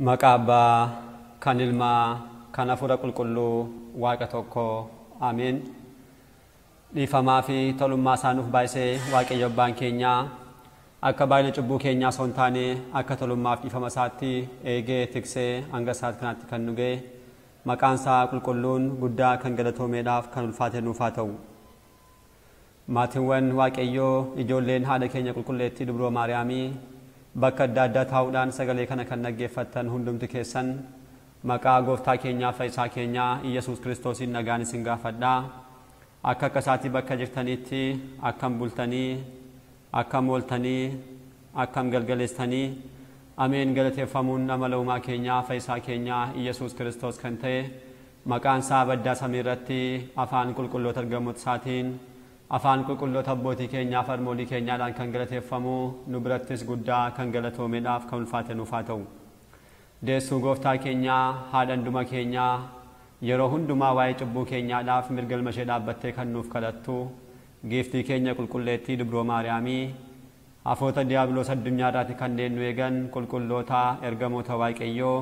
Maqaa Abbaa kan Ilmaa kan Hafuura Qulqulluu Waaqa tokko Ameen. Dhiifamaa fi tolummaa isaa nuuf baay'isee Waaqayyo Abbaan keenyaa akka baay'ina cubbuu keenyaa osoo hin taane akka tolummaaf dhiifama isaatti eegee tiksee hanga isaatti kanaatti kan nu ga'e maqaan isaa qulqulluun guddaa kan galatoomeedhaaf kan ulfaate nuuf haa ta'u. Maatiiwwan Waaqayyoo ijoolleen haadha keenya qulqulleettii Dubroo Maariyaamii bakka adda addaa taa'uudhaan sagalee kana kan dhaggeeffattan hundumti keessan maqaa gooftaa keenyaa fayyisaa keenyaa Iyyasuus Kiristoosiin nagaan isin gaafadhaa. Akka akka isaatii bakka jirtanitti akkam bultanii, akkam ooltanii, akkam galgaleessanii, ameen galateeffamuun amala uumaa keenyaa fayyisaa keenyaa Iyyasuus Kiristoos kan ta'e maqaan isaa baddaa samii irratti afaan qulqulloota ergamoota isaatiin afaan qulqulloota abbootii keenyaa fi harmoolii keenyaadhaan kan galateeffamu nu birattis guddaa kan galatoomeedhaaf kan ulfaate nuuf haa ta'u. Deessuu gooftaa keenyaa haadha hunduma keenyaa yeroo hundumaa waa'ee cubbuu keenyaadhaaf mirga ilma ishee dhaabbattee kan nuuf kadhattu giiftii keenya qulqulleettii Dubroo Maariyaamii hafoota diiyaabiloos addunyaa irraati kanneen nu eegan qulqulloota ergamoota Waaqayyoo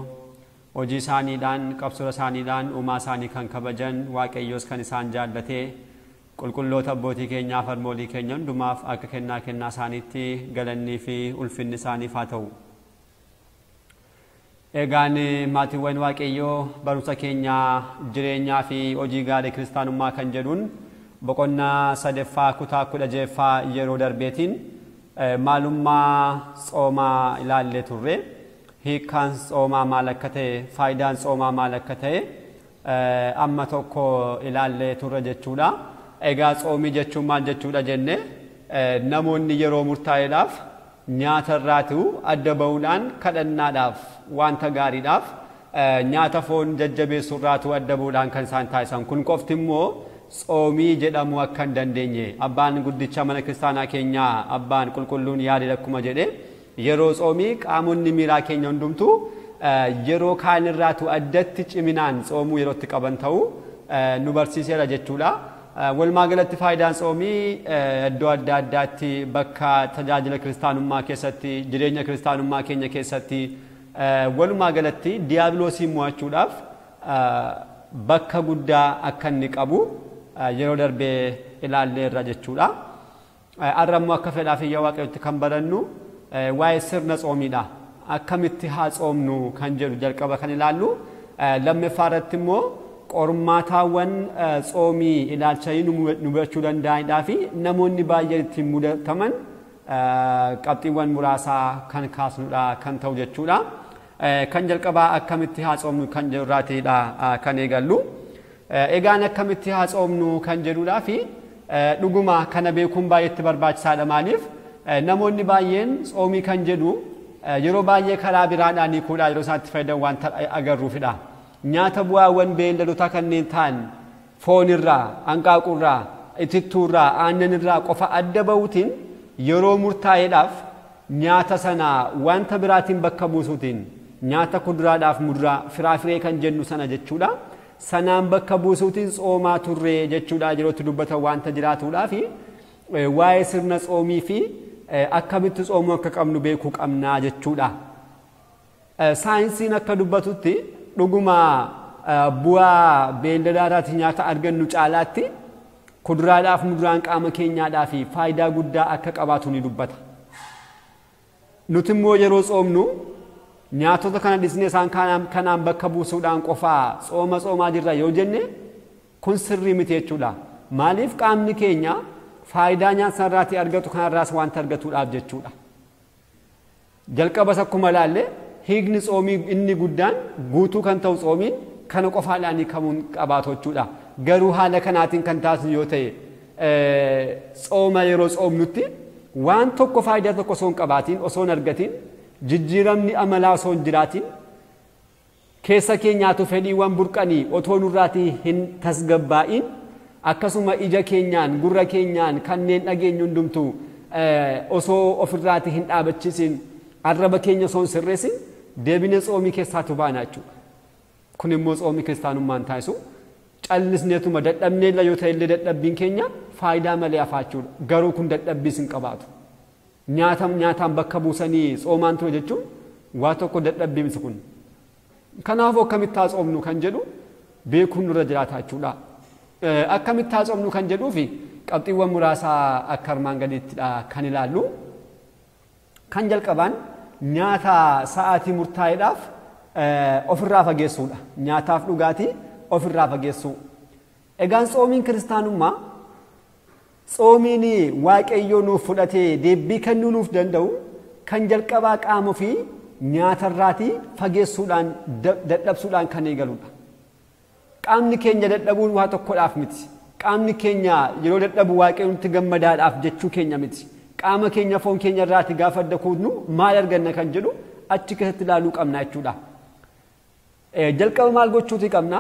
hojii isaaniidhaan qabsoora isaaniidhaan uumaa isaanii kan kabajan Waaqayyoos kan isaan jaallate qulqulloota abbootii keenyaaf harmoolii keenya hundumaaf akka kennaa kennaa isaaniitti galannii fi ulfinni isaaniif haa ta'u. Egaan maatiiwwan Waaqayyoo barumsa keenyaa jireenyaa fi hojii gaarii kiristaanummaa kan jedhuun boqonnaa sadaffaa kutaa 16ffaa yeroo darbeetiin maalummaa tsoomaa ilaallee turre. Hiikkaan tsoomaa maal akka ta'e, faayidaan tsoomaa maal akka ta'e amma tokko ilaallee turre jechuudha. Egaa tsoomii jechuun maal jechuudha jenne namoonni yeroo murtaa'eedhaaf nyaata irraatu adda ba'uudhaan kadhannaadhaaf wanta gaariidhaaf nyaata foon jajjabeessu irraatu adda ba'uudhaan kan isaan taasisan. Kun qofti immoo tsoomii jedhamuu akka hin dandeenye abbaan guddicha mana kiristaanaa keenyaa abbaan qulqulluun yaadee akkuma jedhe yeroo tsoomii qaamonni miiraa keenya hundumtuu yeroo kaan irraatu addatti ciminaan tsoomuu yerootti qaban ta'uu nu barsiiseera jechuudha. Walumaa galatti faayidaan tsoomii iddoo adda addaatti bakka tajaajila kiristaanummaa keessatti jireenya kiristaanummaa keenya keessatti walumaa galatti diiyaabiloosii mo'achuudhaaf bakka guddaa akka inni qabu yeroo darbee ilaalleerra jechuudha. Har'a immoo akka fedhaa fi Waaqayyootti kan barannu waa'ee sirna tsoomiidha. Akkamitti haa tsoomnu kan jedhu jalqaba kan ilaallu. Lammaffaa irratti immoo qormaataawwan tsoomii ilaalchanii nu mudachuu danda'anidhaa fi namoonni baay'een ittiin mudataman qabxiiwwan muraasaa kan kaasnudha kan ta'u jechuudha. Kan jalqabaa akkamitti haa tsoomnu kan jedhurraatiidha kan eegallu. Egaan akkamitti haa tsoomnu kan jedhudhaa fi dhuguma kana beekuun baay'eetti barbaachisaadha. Maaliif namoonni baay'een tsoomii kan jedhu yeroo baay'ee karaa biraadhaan hiikuudhaa yeroo isaan itti fayyadamu wanta agarruufidha. Nyaata bu'aawwan beeyladoota kanneen ta'an foonirraa, hanqaaquurraa, itittuurraa, aannanirraa qofa adda ba'uutiin yeroo murtaa'eedhaaf nyaata sana wanta biraatiin bakka buusuutiin nyaata kuduraadhaaf muduraa firaafiree kan jennu sana jechuudha. Sanaan bakka buusuutiin tsoomaa turre jechuudha yerootti dubbatan wanta jiraatuudhaa fi waa'ee sirna tsoomii fi akkamitti tsoomuu akka qabnu beekuu qabnaa jechuudha. Saayinsiin akka dubbatutti dhuguma bu'aa beeyladaadhaati nyaata argannu caalaatti kuduraadhaaf muduraan qaama keenyaadhaa fi faayidaa guddaa akka qabaatu ni dubbata. Nuti immoo yeroo tsoomnu nyaatota kana dhisnee isaan kanaan bakka buusuudhaan qofaa tsooma tsoomaa jirra yoo jenne kun sirrii miti jechuudha. Maaliif qaamni keenya faayidaa nyaata sanarraatii argatu kanarraas wanta argatuudhaaf jechuudha. Jalqabas akkuma ilaalle hiikni tsoomii inni guddaan guutuu kan ta'u tsoomiin kana qofaadhaan hiikamuun qabaatu jechuudha. Garuu haala kanaatiin kan taasisu yoo ta'e tsooma yeroo tsoomnutti waan tokko faayidaa tokko osoo hin qabaatiin osoo hin argatiin jijjiiramni amalaa osoo hin jiraatiin keessa keenyaatu fedhiiwwan burqanii otoo nurraatii hin tasgabbaa'in akkasuma ija keenyaan gurra keenyaan kanneen dhageenyu hundumtuu osoo ofirraatii hin dhaabachiisin arraba keenya osoo hin sirreessin deebinee tsoomii keessaatu baana jechuudha. Kun immoo tsoomii kiristaanummaan taasisu callisneetuma dadhabnee yoo ta'e illee dadhabbiin keenya faayidaa malee hafaa jechuudha. Garuu kun dadhabbiis hin qabaatu. Nyaataan bakka buusanii tsoomaan ture jechuun waa tokko dadhabbii miti kun. Kanaafuu akkamitti haa tsoomnu kan jedhu beekuun nurra jiraata jechuudha. Akkamitti haa tsoomnu kan jedhuu fi qabxiiwwan muraasaa akka armaan gadiittidha kan ilaallu. Kan jalqabaan nyaata sa'aatii murtaa'eedhaaf ofirraa fageessuudha. Nyaataaf dhugaatii ofirraa fageessuu. Egaan tsoomiin kiristaanummaa tsoomiin Waaqayyoo nuuf fudhatee deebii kennuu nuuf danda'u kan jalqabaa qaama ofii nyaatarraatii fageessuudhaan dadhabsuudhaan kan eegaludha. Qaamni keenya dadhabuun waa tokkodhaaf miti. Qaamni keenya yeroo dadhabu Waaqayyo nutti gammadaadhaaf jechuu keenya miti. Qaama keenya foon keenya irraati gaafa adda kuudnu maal arganna kan jedhu achi keessatti ilaaluu qabna jechuudha. Jalqaba maal gochuuti qabna?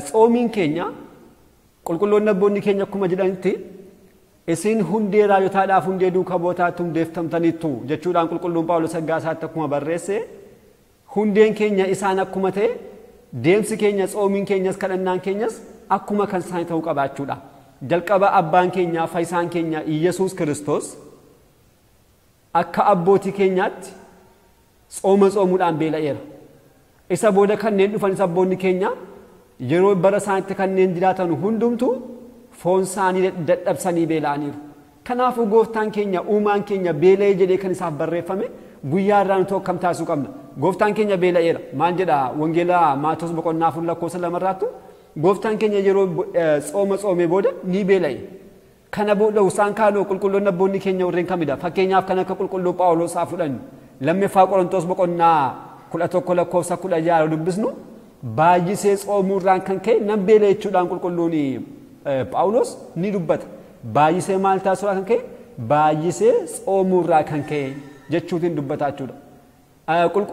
Tsoomiin keenya qulqulloonni abboonni keenya akkuma jedhanitti isin hundee raajotaadhaaf hundee duuka bu'ootaatti hundeeffamtaniittu jechuudhaan qulqulluun Phaawulos ergaa isaatti akkuma barreesse hundeen keenya isaan akkuma ta'e deemsi keenya tsoomiin keenyas kadhannaan keenyas akkuma kan isaanii ta'uu qaba jechuudha. Jalqaba abbaan keenya fayyisaan keenya Iyyasuus Kiristoos akka abbootii keenyaatti tsooma tsoomuudhaan beela'eera. Isa booda kanneen dhufan isa abboonni keenya yeroo bara isaanitti kanneen jiraatan hundumtu foon isaanii dadhabsanii beela'aniiru. Kanaafuu gooftaan keenya uumaan keenya beela'ee jedhee kan isaaf barreeffame guyyaa irraa nuti akkam taasisuu qabna. Gooftaan keenya beela'eera. Maal jedha Wangeela Maatewos boqonnaa 4 lakkoofsa 2 irraattu gooftaan keenya yeroo tsooma tsoomee booda ni beela'e. Kana booda isaan kaanoo qulqulloonni abboonni keenya warreen kamidha? Fakkeenyaaf kan akka qulqulluu Phaawulos haa fudhannu. Lammaffaa Qorontos boqonnaa 11 lakkoofsa 16 dubbisnu baay'isee tsoomuurraan kan ka'e nan beela'e jechuudhaan qulqulluun Phaawulos ni dubbata. Baay'isee maal taasisuudhaan kan ka'e? Baay'isee tsoomuurraa kan ka'e jechuutiin dubbata jechuudha.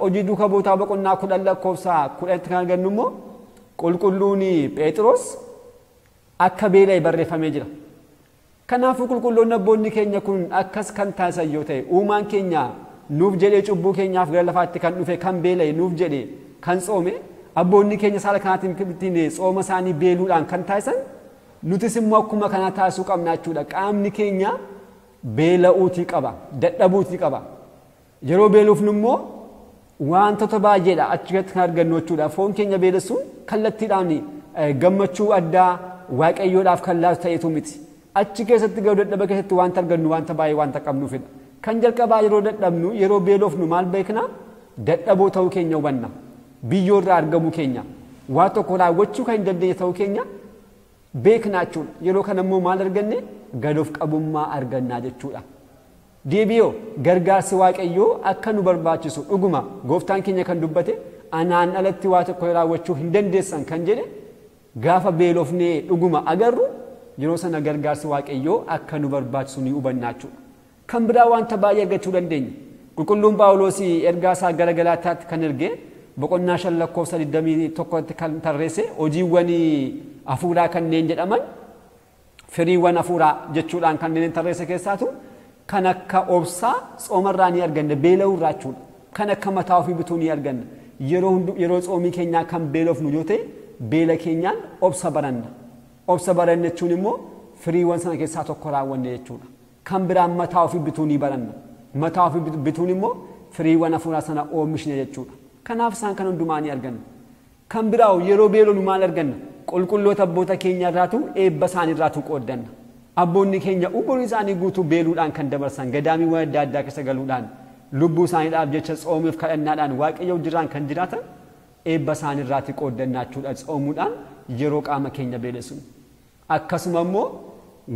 Hojii duuka buutaa boqonnaa 10 lakkoofsa 10 kan argannu immoo qulqulluun Phexros akka beela'e barreeffamee jira. Kanaafuu qulqulloonni abboonni keenya kun akkas kan taasisan yoo ta'e uumaan keenya nuuf jedhee cubbuu keenyaaf gara lafaatti kan dhufe kan beela'e nuuf jedhee kan tsoome abboonni keenya saala kanaatiin tsooma isaanii beeluudhaan kan taasisan nutis immoo akkuma kanaa taasisuu qabna jechuudha. Qaamni keenya beela'uutii qaba, dadhabuutii qaba. Yeroo beeluufnu immoo wantoota baay'eedha achi keessatti kan argannu jechuudha. Foon keenya beelessuun kallattiidhaan gammachuu addaa Waaqayyoodhaaf kan laatu ta'etu miti. Achi keessatti garuu dadhaba keessatti wanta argannu wanta baay'ee wanta qabnuufidha. Kan jalqabaa yeroo dadhabnu yeroo beelofnu maal beekna? Dadhaboo ta'uu keenya hubanna. Biyyoo irraa argamuu keenya. Waa tokko raawwachuu kan hin dandeenye ta'uu keenya beekna jechuudha. Yeroo kana immoo maal arganne? Gad of qabummaa argannaa jechuudha. Deebi'oo gargaarsi Waaqayyoo akka nu barbaachisu dhuguma gooftaan keenya kan dubbate anaan alatti waa tokko raawwachuu hin dandeessan kan jedhe gaafa beelofnee dhuguma agarru yeroo sana gargaarsi Waaqayyoo akka nu barbaachisu ni hubanna jechuudha. Kan biraa wanta baay'ee argachuu dandeenya. Qulqulluun Phaawulos ergaa isaa gara Galaatiyaatti kan erge boqonnaa 5 lakkoofsa 21 kan tarreesse hojiiwwan hafuuraa kanneen jedhaman firiiwwan hafuuraa jechuudhaan kanneen tarreesse keessaatu kan akka obsaa tsoomarraa ni arganna, beela'uurraa jechuudha. Kan akka mataa ofii bituu ni arganna. Yeroo tsoomii keenyaa kan beelofnu yoo ta'e beela keenyaan obsa baranna. Obsa baranna jechuun immoo firiiwwan sana keessaa tokko raawwanne jechuudha. Kan biraan mataa ofii bituu ni baranna. Mataa ofii bituun immoo firiiwwan hafuuraa sana oomishne jechuudha. Kanaaf isaan kan hundumaa ni arganna. Kan biraa yeroo beelofnu maal arganna? Qulqulloota abboota keenya irraatu eebba isaanii irraatu qooddanna. Abboonni keenya umurii isaanii guutuu beeluudhaan kan dabarsan gadaamiiwwan adda addaa keessa galuudhaan lubbuu isaaniidhaaf jecha tsoomiif kadhannaadhaan Waaqayyo jiraan kan jiraatan eebba isaanii irraati qooddannaa jechuudha. Tsoomuudhaan yeroo qaama keenya beelessu. Akkasuma immoo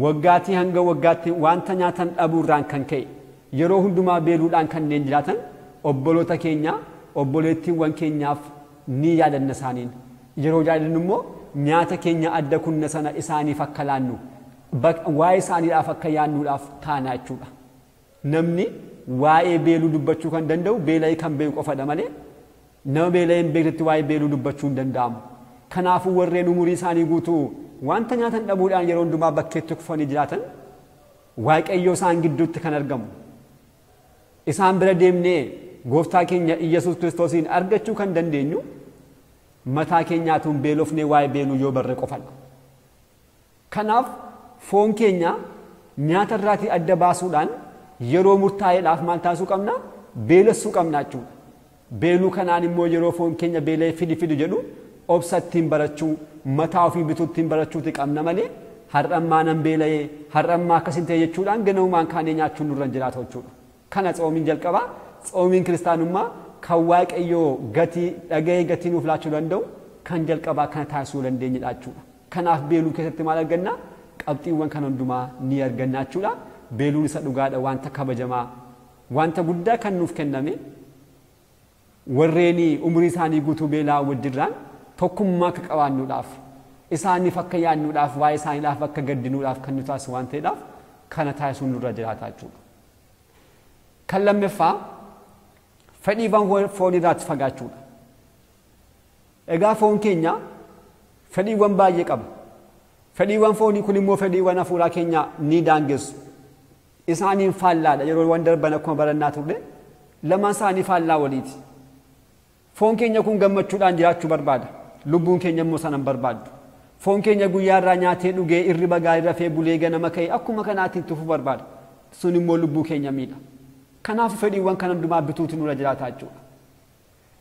waggaatii hanga waggaatti wanta nyaatan dhabuurraan kan ka'e yeroo hundumaa beeluudhaan kanneen jiraatan obboloota keenya obboleettiiwwan keenyaaf ni yaadanna isaaniin. Yeroo yaadannu immoo nyaata keenya adda kunna sana isaaniif akka laannu waa'ee isaaniidhaaf akka yaannuudhaaf taana jechuudha. Namni waa'ee beeluu dubbachuu kan danda'u beela'ee kan beeku qofadha malee nama beela'ee hin beeknetti waa'ee beeluu dubbachuu hin danda'amu. Kanaafuu warreen umurii isaanii guutuu wanta nyaatan dhabuudhaan yeroo hundumaa bakkeetti kufanii jiraatan Waaqayyo isaan gidduutti kan argamu. Isaan bira deemnee gooftaa keenya Iyyasuus Kiristoosiin argachuu kan dandeenyu mataa keenyaatuun beelofnee waa'ee beeluu yoo barre qofadha. Kanaaf foon keenya nyaata irraatii adda baasuudhaan yeroo murtaa'eedhaaf maal taasisuu qabna? Beelessuu qabna jechuudha. Beeluu kanaan immoo yeroo foon keenya beelee fidi fidi jedhu obsa ittiin barachuu, mataa ofii bituu ittiin barachuuti qabna malee har'ammaa nan beela'ee, har'ammaa akkasin ta'e jechuudhaan ganamumaan kaanee nyaachuun nurra hin jiraatu jechuudha. Kana tsoomiin jalqabaa, tsoomiin kiristaanummaa kan Waaqayyoo gatii dhaga'ee gatii nuuf laachuu danda'u kan jalqabaa kana taasisuu dandeenyedha jechuudha. Kanaaf beeluu keessatti maal arganna? Qabxiiwwan kan hundumaa ni arganna jechuudha. Beeluun isa dhugaadha, wanta kabajamaa, wanta guddaa kan nuuf kenname. Warreen umurii isaanii guutuu beelaa wajjirraan tokkummaa akka qabaannuudhaaf, isaaniif akka yaadnuudhaaf, waa'ee isaaniidhaaf akka gaddinuudhaaf kan nu taasisu waan ta'eedhaaf kana taasisuun nurra jiraata jechuudha. Kan lammaffaa fedhiiwwan foonii irraatti fagaachuudha. Egaa foon keenya fedhiiwwan baay'ee qaba. Fedhiiwwan foonii kun immoo fedhiiwwan hafuuraa keenya ni daangessu. Isaaniin faallaadha. Yeroowwan darban akkuma barannaa turre lamaan isaanii faallaa waliiti. Foon keenya kun gammachuudhaan jiraachuu barbaada. Lubbuun keenya immoo sana hin barbaaddu. Foon keenya guyyaa irraa nyaatee dhugee irriba gaarii rafee bulee ganama ka'ee akkuma kanaatiin tufuu barbaada. Sun immoo lubbuu keenya miidha. Kanaaf fedhiiwwan kan hundumaa bituutu nurra jiraata jechuudha.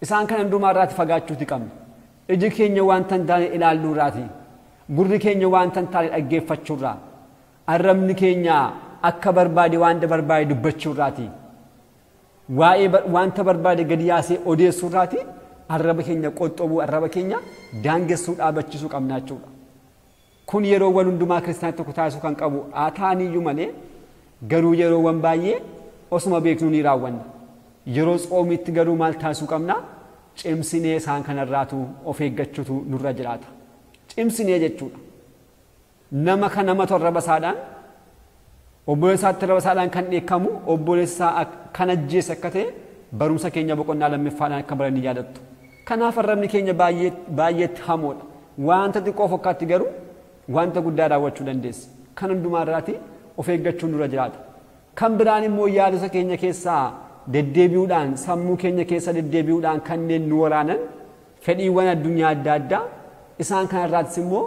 Isaan kan hundumaa irraati fagaachuuti qabna. Iji keenya wanta hin taane ilaalluu irraati. Gurri keenya wanta hin taane dhaggeeffachuu irraa. Arrabni keenya akka barbaade wanta barbaade dubbachuu irraati. Waa'ee wanta barbaade gadi yaasee odeessuu irraati. Arraba keenya qoxxobuu, arraba keenya daangessuu dhaabachisuu qabna jechuudha. Kun yeroowwan hundumaa kiristaanni tokko taasisuu kan qabu haa ta'aniyyuu malee garuu yeroowwan baay'ee osuma beeknuu ni raawwanna. Yeroo tsoomiitti garuu maal taasisuu qabna? Cimsinee isaan kanarraatu of eeggachuutu nurra jiraata. Cimsinee jechuudha. Nama kan namatu arraba isaadhaan obboleessa isaatti arraba isaadhaan kan dheekkamu obboleessa isaa kan ajjeese akka ta'e barumsa keenya boqonnaa lammaffaadhaan akka baran ni yaadattu. Kanaaf arrabni keenya baay'eetti hamoodha. Wanta xiqqoo fokkaatti garuu wanta guddaa raawwachuu dandeessi. Kan hundumaa irraati of eeggachuun nurra jiraata. Kan biraan immoo yaadota keenya keessaa deddeebi'uudhaan, sammuu keenya keessa deddeebi'uudhaan kanneen nu waraanan fedhiiwwan addunyaa adda addaa isaan kanarraatis immoo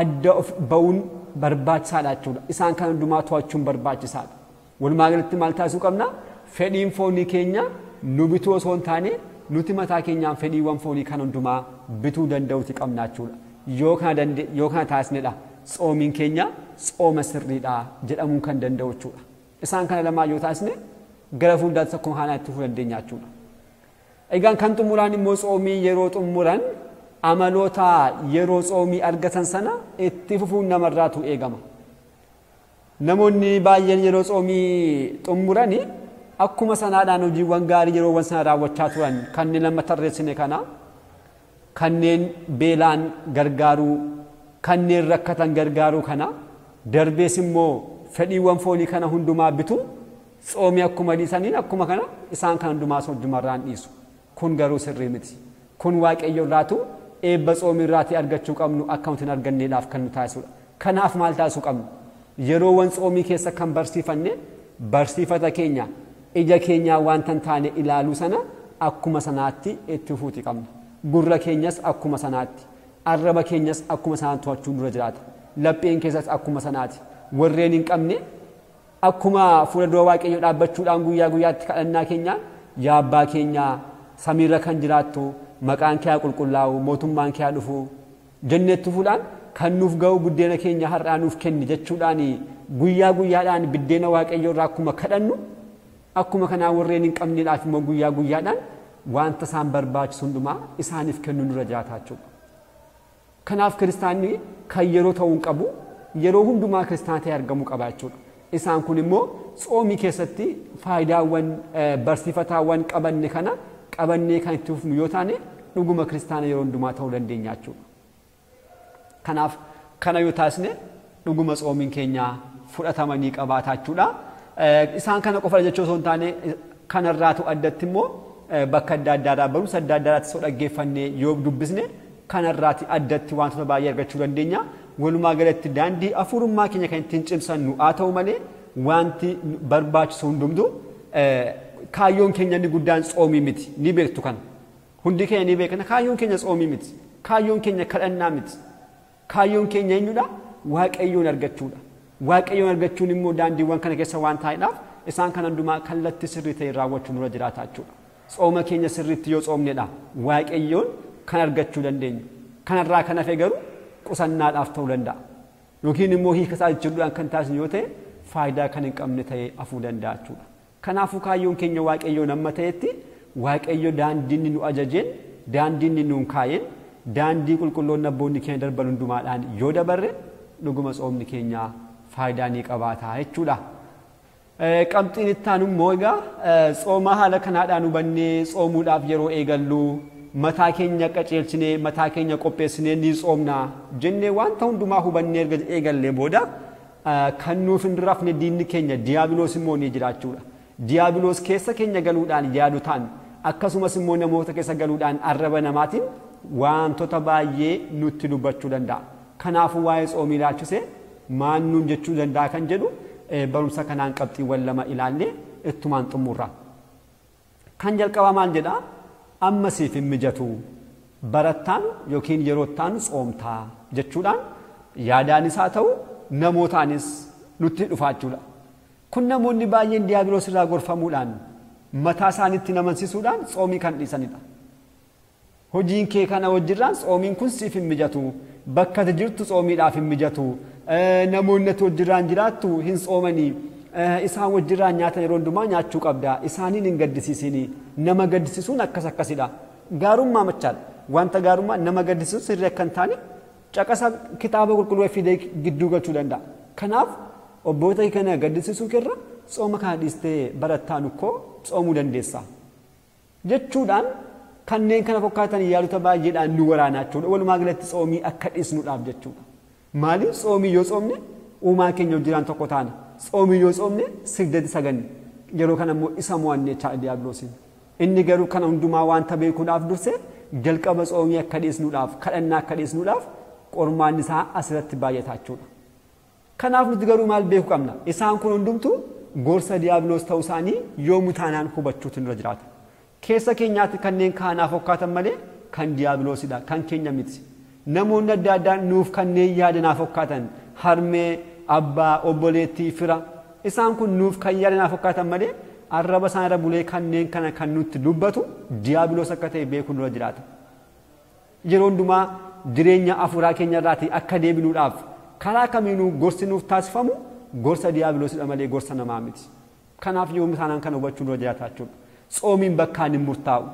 adda of ba'uun barbaachisaadha jechuudha. Isaan kan hundumaa to'achuun barbaachisaadha. Walumaa galatti maal taasisuu qabna? Fedhiin foonii keenya nu bituu osoo hin taane nuti mataa keenyaan fedhiiwwan foonii kan hundumaa bituu danda'uti qabna jechuudha. Yoo kana taasisnedha tsoomiin keenya tsooma sirriidha jedhamuu kan danda'u jechuudha. Isaan kana lamaa yoo taasisne gara fuulduraatti akkuma kanaa itti fufuu dandeenya jechuudha. Egaan kan xumuraan immoo tsoomii yeroo xumuran amaloota yeroo tsoomii argatan sana itti fufuun namarraatu eegama. Namoonni baay'een yeroo tsoomii xumurani akkuma sanaadhaan hojiiwwan gaarii yeroowwan sana raawwachaa turan kanneen amma tarreessine kana kanneen beelaan gargaaruu, kanneen rakkatan gargaaruu kana darbees immoo fedhiiwwan foonii kana hundumaa bitu tsoomii akkuma dhiisaniin akkuma kana isaan kan hundumaa sooddumarraan dhiisu. Kun garuu sirrii miti. Kun Waaqayyo irraatu eebba tsoomii irraatii argachuu qabnu akka nuti hin arganneedhaaf kan nu taasisudha. Kanaaf maal taasisuu qabnu? Yeroowwan tsoomii keessa kan barsiifanne barsiifata keenya ija keenyaa wanta hin taane ilaaluu sana akkuma sanaatti itti fufuuti qabna. Gurra keenyas akkuma sanaatti, arraba keenyas akkuma sanaatti to'achuun dura jiraata. Lapheen keessas akkuma sanaati. Warreen hin qabne akkuma fuula dura Waaqayyoo dhaabbachuudhaan guyyaa guyyaatti kadhannaa keenyaan yaa abbaa keenyaa samiirra kan jiraattu maqaan kee haa qulqullaa'u, mootummaan kee haa dhufu jenneetti fuudhaan kan nuuf ga'u buddeena keenya har'aa nuuf kenni jechuudhaan guyyaa guyyaadhaan buddeena Waaqayyoo irraa akkuma kadhannu akkuma kanaa warreen hin qabneedhaaf immoo guyyaa guyyaadhaan wanta isaan barbaachisu hundumaa isaaniif kennu nurra jiraata jechuudha. Kanaaf kiristaanni kan yeroo ta'uu hin qabu yeroo hundumaa kiristaana ta'ee argamuu qaba jechuudha. Isaan kun immoo tsoomii keessatti faayidaawwan barsiifataawwan qabanne kana qabannee kan itti fufnu yoo taane dhuguma kiristaana yeroo hundumaa ta'uu dandeenya jechuudha. Kanaaf kana yoo taasisne dhuguma tsoomiin keenya fudhatamanii qabaata jechuudha. Isaan kana qofa jechuu osoo hin taane kanarraatu addatti immoo bakka adda addaadhaa barumsa adda addaadhaatti osoo dhaggeeffannee yoo dubbisne kanarraati addatti wantoota baay'ee argachuu dandeenya. Walumaa galatti daandii afurummaa keenya kan ittiin cimsannu haa ta'u malee wanti barbaachisu hundumtuu kaayyoon keenya inni guddaan tsoomii miti ni beektu kana. Hundi keenya ni beekna kaayyoon keenya tsoomii miti. Kaayyoon keenya kadhannaa miti. Kaayyoon keenya eenyudha? Waaqayyoon argachuudha. Waaqayyoon argachuun immoo daandiiwwan kana keessa waan taa'eedhaaf isaan kana hundumaa kallattii sirrii ta'e raawwachuun nurra jiraata jechuudha. Tsooma keenya sirriitti yoo tsoomnedha Waaqayyoon kan argachuu dandeenyu. Kanarraa kan hafe garuu qusannaadhaaf ta'uu danda'a. Yookiin immoo hiika isaa jijjiiruudhaan kan taasisnu yoo ta'e faayidaa kan hin qabne ta'ee hafuu danda'a jechuudha. Kanaafuu kaayyoon keenya Waaqayyoon amma ta'etti Waaqayyo daandii inni nu ajajeen, daandii inni nuun kaayeen, daandii qulqulloonni abboonni keenya darban hundumaadhaan yoo dabarre dhuguma tsoomni keenya faayidaa ni qabaata jechuudha. Qabxiin itti aanu immoo egaa tsooma haala kanaadhaan hubannee tsoomuudhaaf yeroo eegallu mataa keenya qajeelchinee mataa keenya qopheessinee ni tsoomna jennee wanta hundumaa hubannee erga eegallee booda kan nuuf hin rafne diinni keenya diyaabiloos immoo ni jiraachuudha. Diyaabiloos keessa keenya galuudhaan yaadotaan akkasumas immoo namoota keessa galuudhaan arraba namaatiin wantoota baay'ee nutti dubbachuu danda'a. Kanaafuu waa'ee tsoomii ilaalchisee maal nuun jechuu danda'a kan jedhu barumsa kanaan qabxiiwwan lama ilaallee ittumaan xumurra. Kan jalqabaa maal jedhaa? Amma siif hin mijatu barattaan yookiin yeroottaan tsoomtaa jechuudhaan yaadaanis haa ta'u namootaanis nutti dhufaa jechuudha. Kun namoonni baay'een diyaabiloos irraa gorfamuudhaan mataa isaaniitti namansiisuudhaan tsoomii kan dhiisanidha. Hojiin kee kana wajjirraan tsoomiin kun siif hin mijatu, bakka ati jirtu tsoomiidhaaf hin mijatu, namoonni ati wajjirraan jiraattu hin tsoomanii, isaan wajjirraan nyaata yeroo hundumaa nyaachuu qabda, isaaniin hin gaddisiisinii, nama gaddisiisuun akkas akkasidha. Gaarummaa machaadha. Wanta gaarummaa nama gaddisiisu sirrii akka hin taane caqasa kitaaba qulqulluu fidee gidduu galchuu danda'a. Kanaaf obboota kana gaddisiisuu irra tsooma kana dhiistee barattaan ukkoo tsoomuu dandeessa jechuudhaan kanneen kana fakkaatan yaadota baay'eedhaan nu waraanaa jechuudha. Walumaa galatti tsoomii akka dhiisnuudhaaf jechuudha. Maaliif tsoomii yoo tsoomne uumaa keenya wajjiraan tokko taana. Tsoomii yoo tsoomne sigdati saganne yeroo kana immoo isa mo'anne jechaadha diyaabiloosiin. Inni garuu kana hundumaa wanta beekuudhaaf dursee jalqaba tsoomii akka dhiisnuudhaaf kadhannaa akka dhiisnuudhaaf qormaanni isaa asirratti baay'ata jechuudha. Kanaaf nuti garuu maal beekuu qabna? Isaan kun hundumtuu gorsa diyaabiloos ta'uu isaanii yoomuu taanaan hubachuutu nurra jiraata. Keessa keenyaatti kanneen kaanaaf fakkaatan malee kan diyaabiloosidha, kan keenya miti. Namoonni adda addaa nuuf kanneen yaadanaaf fakkaatan harmee, abbaa, obboleettii, fira isaan kun nuuf kan yaadanaaf fakkaatan malee arraba isaan irra bulee kanneen kana kan nutti dubbatu diyaabiloos akka ta'e beekuun nurra jiraata. Yeroo hundumaa jireenya afuuraa keenya irraatii akka deebinuudhaaf karaa kamiinuu gorsi nuuf taasifamu gorsa diyaabiloosidha malee gorsa namaa miti. Kanaaf yoomuu taanaan kana hubachuun nurra jiraata jechuudha. Tsoomiin bakkaan hin murtaa'u.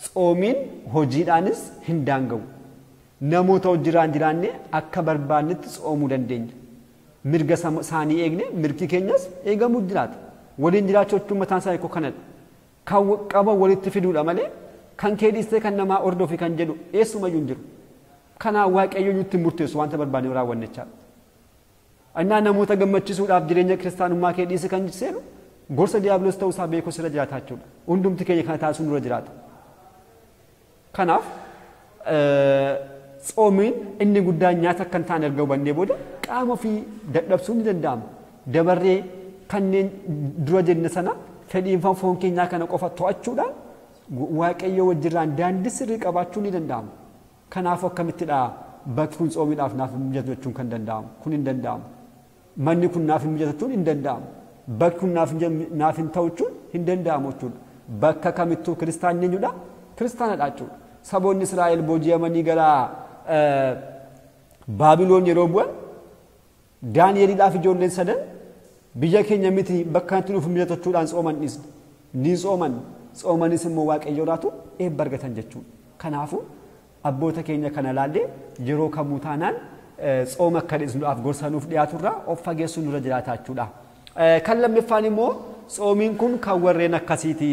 Tsoomiin hojiidhaanis hin daanga'u. Namoota hojirraan jiraanne akka barbaannetti tsoomuu dandeenya. Mirga isaanii eegne mirgi keenyas eegamuu jiraata. Waliin jiraachuu jechuun mataan isaa hiikoo kanadha. Kan qaba walitti fiduudha malee kan kee dhiistee kan namaa hordofi kan jedhu eessumayyuu hin jiru. Kanaaf Waaqayyo nutti murteessu wanta barbaanne raawwanne jechaadha. Innaa namoota gammachiisuudhaaf jireenya kiristaanummaa kee dhiisi kan seenu gorsa diyaabiloos ta'uu isaa beekuu sirra jiraata jechuudha. Hundumti keenya kana taasisuun nurra jiraata. Kanaaf tsoomiin inni guddaan nyaata akka hin taane erga hubannee booda qaama ofii dadhabsuun ni danda'ama. Dabarree kanneen dura jenne sana fedhiin foon keenyaa kana qofa to'achuudhaan Waaqayyo wajjirraan daandii sirrii qabaachuun ni danda'ama. Kanaaf akkamittidha bakki kun tsoomiidhaaf naaf hin mijatu jechuun kan danda'amu? Kun hin danda'amu. Manni kun naaf hin mijatu jechuun hin danda'amu. Bakki kun naaf hin ta'u jechuun hin danda'amu jechuudha. Bakka kamittuu kiristaanni eenyudha? Kiristaanadha jechuudha. Saboonni Israa'el booji'amanii gara Baabiloon yeroo bu'an Daani'eliidhaaf ijoolleen sadan biyya keenya miti bakka kanatti nuuf mijatu jechuudhaan tsooman dhiisne. Ni tsooman. Tsoomanis immoo Waaqayyo irraatu eebba argatan jechuudha. Kanaafuu abboota keenya kana ilaallee yeroo kamuu taanaan tsooma akka dhiisnuudhaaf gorsa nuuf dhiyaaturraa of fageessuun nurra jiraata jechuudha. Kan lammaffaan immoo tsoomiin kun kan warreen akkasiiti.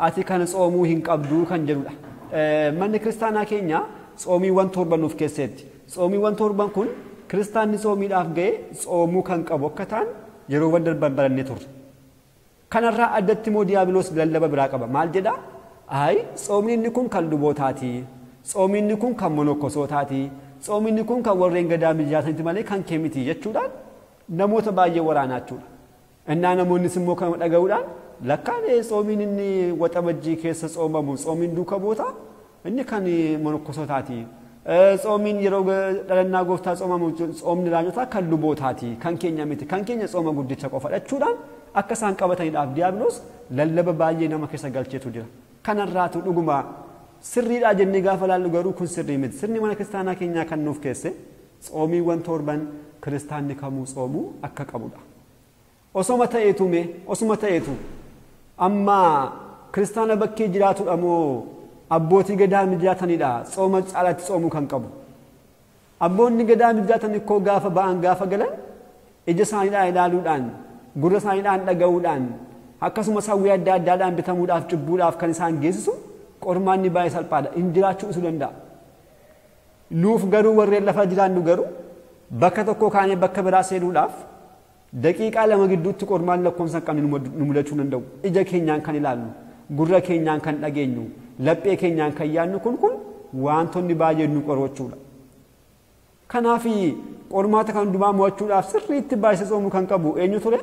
Ati kana tsoomuu hin qabdu kan jedhudha. Manni kiristaanaa keenya tsoomiiwwan torban nuuf keesseetti. Tsoomiiwwan torban kun kiristaanni tsoomiidhaaf ga'e tsoomuu kan qabu akka ta'an yeroowwan darban barannee turre. Kanarraa addatti immoo diyaabiloos lallaba biraa qaba. Maal jedhaa? Ayi tsoomiin inni kun kan lubootaati. Tsoomiin kun kan monokosootaati. Tsoomiin kun kan warreen gadaa mijaataniiti malee kan kee miti jechuudhaan namoota baay'ee waraanaa jechuudha. Innaa namoonnis immoo kana dhaga'uudhaan lakkaan tsoomiin inni waxabajjii keessa tsoomamu tsoomiin duuka bootaa inni kan monokosootaati. Tsoomiin yeroo dhalannaa gooftaa tsoomamu tsoomni raajotaa kan lubootaati. Kan keenya miti. Kan keenya tsooma guddicha qofa jechuudhaan akka isaan qabataniidhaaf diyaabiloos lallaba baay'ee nama keessa galcheetu jira. Kanarraatu dhuguma sirriidhaa jennee gaafa laallu garuu kun sirrii miti. Sirni mana kiristaanaa keenyaa kan nuuf keesse tsoomiiwwan torban kiristaanni kamuu tsoomuu akka qabudha. Osoma ta'eetu mee osuma ta'eetu amma kiristaana bakkee jiraatudha moo abbootii gadaamii jiraatanidha tsooma caalaatti tsoomuu kan qabu. Abboonni gadaamii jiraatan ikkoo gaafa ba'an gaafa galan ija isaaniidhaan ilaaluudhaan gurra isaaniidhaan dhaga'uudhaan akkasumas hawwii adda addaadhaan bitamuudhaaf cubbuudhaaf kan isaan geessisu qormaanni baay'ee salphaadha. Hin jiraachuu isuu danda'a. Nuuf garuu warreen lafa jiraannu garuu bakka tokko kaanee bakka biraa seenuudhaaf daqiiqaa lama gidduutti qormaan lakkoofsa hin qabne nu mudachuu danda'u. Ija keenyaan kan ilaallu, gurra keenyaan kan dhageenyu, laphee keenyaan kan yaadnu kun wantoonni baay'een nu qoru jechuudha. Kanaaf qormaata kan hundumaa mo'achuudhaaf sirriitti baay'isee tsoomuu kan qabu eenyu ture?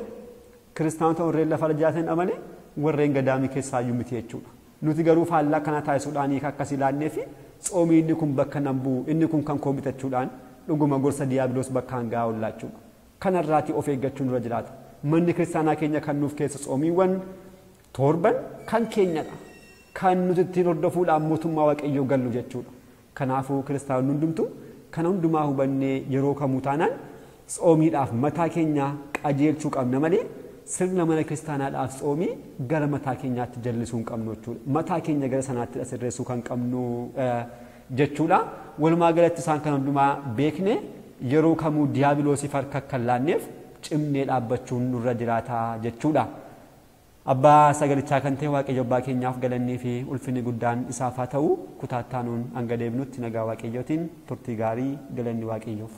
Kiristaanota warreen lafa jiraatan malee warreen gadaamii keessaayyuu miti jechuudha. Nuti garuu faallaa kana taasisuudhaan hiika akkasii laannee fi tsoomii inni kun bakka nan bu'u inni kun kan koo bitachuudhaan dhuguma gorsa diiyaabiloos bakkaan gahaa oollaa jechuudha. Kanarraatii of eeggachuun dura jiraata. Manni kiristaanaa keenya kan nuuf keessa tsoomiiwwan torban kan keenyadha. Kan nuti ittiin hordofuudhaan mootummaa Waaqayyoo gallu jechuudha. Kanaafuu kiristaanonni hundumtuu kana hundumaa hubannee yeroo kamuu taanaan tsoomiidhaaf mataa keenya qajeelchuu qabna malee sirna mana kiristaanaadhaaf tsoomii gara mataa keenyaatti jallisuu hin qabnu jechuudha. Mataa keenya gara sanaatti sirreessuu kan qabnu jechuudha. Walumaa galatti isaan kan hundumaa beekne yeroo kamuu diiyaabiloosiif harka akka hin laanneef cimnee dhaabbachuun nurra jiraata jechuudha. Abbaa sagalichaa kan ta'e Waaqayyo abbaa keenyaaf galannii fi ulfinni guddaan isaaf haa ta'u. Kutaattaanuun hanga deebinutti nagaa Waaqayyootiin turtii gaarii galanni Waaqayyoof.